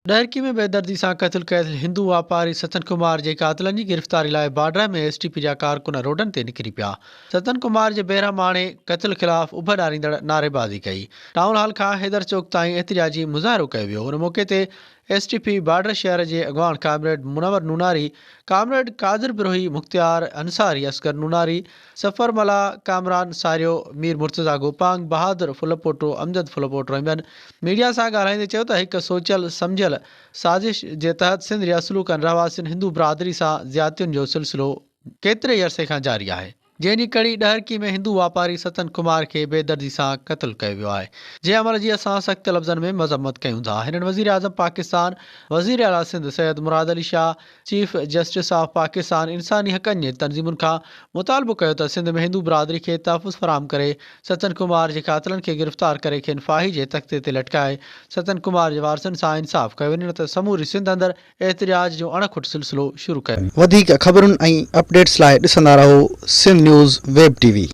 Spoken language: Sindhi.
ڏهرڪي ۾ بيدردي سان قتل ڪيل هندو واپاري ستن ڪمار جي قاتلن جي گرفتاري لاء بارڊر ۾ ايس ٽي پي جا ڪارڪن روڊن تي نڪري پيا. ستن ڪمار جي بيرحماڻي قتل خلاف اڀ ڏاريندڙ نعريبازي ڪئي. ٽائون هال کان حيدر چوڪ تائين احتجاجي مظاهرو ڪيو ويو. ان موقعي تي ايس ٽي پي بارڊر شهر جي اڳواڻ ڪامريڊ منور نوناري، ڪامريڊ قادر بروهي، مختيار انصاري، اصغر نوناري، سفر ملاح، ڪامران ساريو، مير مرتضيٰ گوپانگ، بهادر ڦلپوٽو، امجد ڦلپوٽو ۽ ٻين ميڊيا سان ڳالهائيندي چيو ته هڪ سوچيل سمجهيل سازش جي تحت سنڌ جي اصلوڪن رهواسين هندو برادري سان زيادتين جو سلسلو ڪيتري ئي عرصي کان جاري آهي. جنهن جي ڪڙي ڏهرڪي ۾ هندو واپاري ستن ڪمار کي بيدردي سان قتل ڪيو ويو آهي جنهن عمل جي اسان سخت لفظن ۾ مذمت ڪيون ٿا هنن وزيراعظم پاڪستان وزيراعليٰ Sindh Syed Murad Ali Shah chief justice of Pakistan انساني حقن جي تنظيمن کان مطالبو ڪيو ته سنڌ ۾ هندو برادري کي تحفظ فراهم ڪري ستن ڪمار جي قاتلن کي گرفتار ڪري کين ڦاهي جي تختي تي لٽڪائي ستن ڪمار جي وارثن سان انصاف ڪيو وڃي نه ته سموري سنڌ اندر احتجاج جو اڻ کٽ سلسلو شروع ڪيو وڌيڪ خبرن ۽ اپڊيٽس لاء ڏسندا رهو Sindh news web T V.